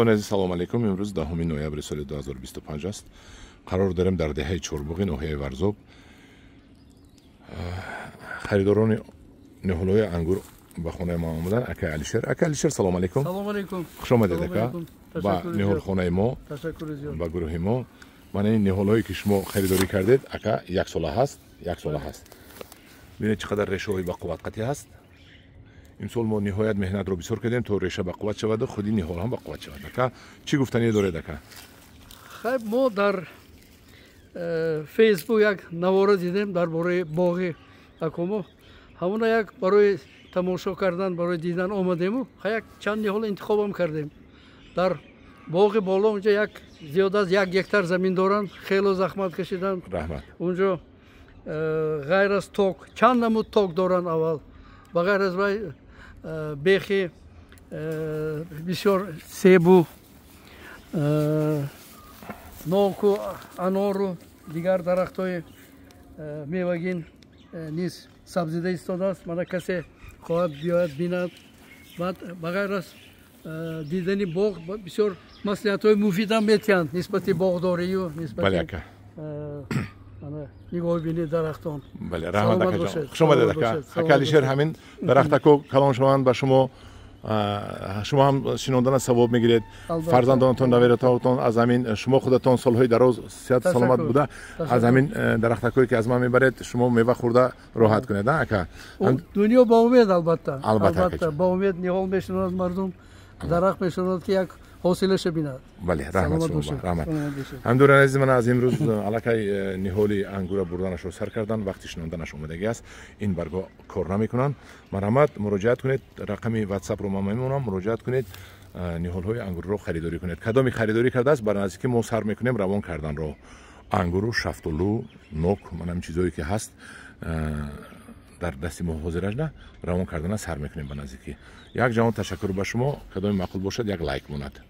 Азиз, салом алейкум. Имрӯз 10 ноябри соли 2025 аст. Қарор дорем дар деҳаи Чорбоғи ноҳияи Варзоб. Харидорони ниҳолҳои ангур ба хонаи мо омадан. Акай Алишер, акай Алишер, салом алейкум. Салом алейкум. Хуш омадед, ака, ба ниҳолхонаи мо, ба гурӯҳи мо. Мана ин ниҳолҳое, ки шумо харидорӣ кардед, ака, як сола ҳаст, як сола ҳаст. Бинед, чӣ қадар решаҳои бақувват қатӣ ҳаст. Имсол мо ниҳоят меҳнатро бисёр кардем, то реша бақувват шаваду худи ниҳол ҳам бақувват шавад. Ака, чӣ гуфтание доред, ака? Хайб, мо дар Фейсбук як навора дидем дар бораи боғи акомо. Ҳамона як барои тамошо кардан, барои дидан омадему як чанд ниҳол интихобам кардем. Дар боғи боло унҷо як зиёда аз 1 гектар замин доранд, хело захмат кашиданд. Раҳмат. Унҷо ғайр аз ток чанд намуд ток доранд. Аввал, ба ғайр аз вай, бехи бисёр, себу, ноку, анору дигар дарахтҳои мевагин низ сабзида истодааст. Мана, касе хоҳад, биёяд, бинад. Баъд, ба ғайр аз дидани боғ, бисёр маслиҳатҳои муфидам метиҳанд нисбати боғдорию нисбати нигоҳубини дарахтон. Бале, раҳмат, акаҷон, хуш омадед, ака. Ака Алишер, ҳамин дарахтако калон шаванд, ба шумо, шумо ҳам шинондана савоб мегиред, фарзандонатон, навератонатон аз ҳамин, шумо худатон солҳои дароз сиҳату саломат буда, аз ҳамин дарахтакое, ки аз ман мебаред, шумо мева хӯрда роҳат кунед, ака. Дунё ба умед, албатта. Албатта. Ба умед ниҳол мешинонад мардум, дарахт мешинонад, ки як ҳосилаша бинад. Бале, раҳмат шумо, раҳмат. Ҳамдурани азиз, мана аз имрӯз аллакай ниҳоли ангура бурданашро сар кардан, вақти шинонданаш омадагӣ аст. Ин баргҳо кор намекунанд. Марҳамат, муроҷиат кунед, рақами Ватсапро ман мемонам, муроҷиат кунед, ниҳолҳои ангурро харидорӣ кунед. Кадоме харидорӣ кардааст, ба наздикӣ мо сар мекунем равон карданро. Ангуру, шафтолу, нок, ман ҳамин чизое, ки ҳаст дар дасти мо ҳозирашда, равон кардана сар мекунем ба наздикӣ. Як ҷаҳон ташаккур ба шумо. Кадоме маъқул бошад, як лайк монад.